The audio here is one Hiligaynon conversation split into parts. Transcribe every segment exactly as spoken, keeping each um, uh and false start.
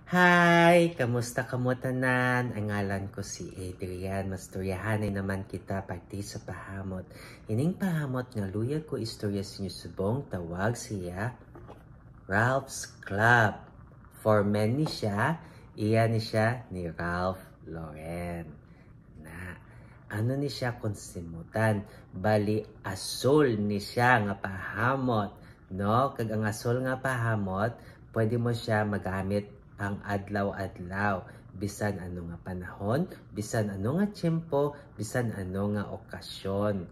Hi! Kamusta kamo tanan? Ang ngalan ko si Adrian. Mastoryahanay naman kita parte sa pahamot. Ining pahamot nga luyag ko istorya sa inyo subong, tawag siya Ralph's Club. For men ni siya, iya ni siya ni Ralph Lauren. Na, ano ni siya kung simutan? Bali, asol ni siya nga pahamot, no? Kag ang asol nga pahamot, pwede mo siya magamit pang adlaw-adlaw, bisan ano nga panahon, bisan ano nga tiyempo, bisan ano nga okasyon.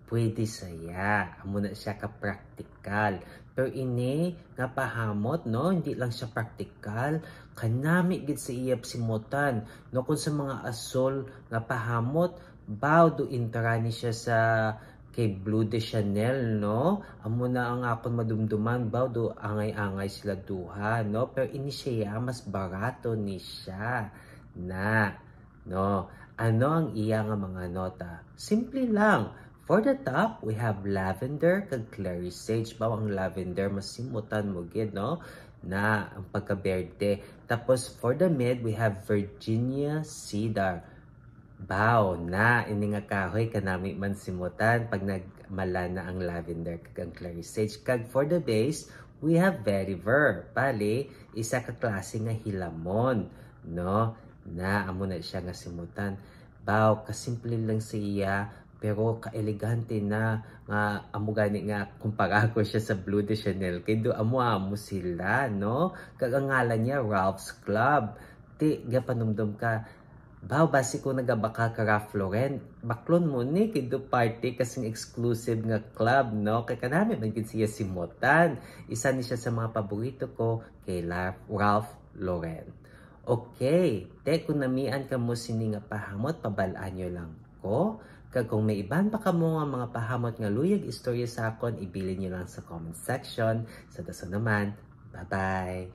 Pwede saya. Amo na siya ka praktikal. Pero ini nga pahamot, no, hindi lang siya praktikal. Kanami gid sa iya simutan, no, kung sa mga asol nga pahamot, baw do intra ni siya sa kay Bleu de Chanel, no? Amo na ang akon madumduman, baw do angay-angay sila duha, no? Pero ini siya, mas barato ni siya na, no? Ano ang iya nga mga nota? Simple lang. For the top, we have lavender kag clary sage. Baw ang lavender, masimutan mo gid, no? Na ang pagka-berde. Tapos for the mid, we have Virginia cedar. Baw na, ini nga kahoy kanami man simutan pag nagmala na ang lavender kag ang clary sage. Kag for the base, we have vetiver. Bali, isa ka klase nga hilamon, no? Na, amo na siya nga simutan. Baw, kasimple lang sa iya, pero kaelegante na nga amo gani nga kumpara ko siya sa Bleu de Chanel. Kay do amo-amo sila, no? Kag ang ngalan niya, Ralph's Club. Ti, gapanumdum ka, baw, basi ko nagabakal ka Ralph Lauren. Baklon mo ni, kay do parte kasing exclusive nga club, no? Kay kanami man gid siya simutan. Isa ni siya sa mga paborito ko kay La-, Ralph Lauren. Okay, te, kung namian kamo sini nga pahamot, pabal-an nyo lang ko. Kag kung may iban pa kamo nga mga pahamot nga luyag istorya sa akon, ibilin nyo lang sa comment section. Sa dason naman, bye-bye!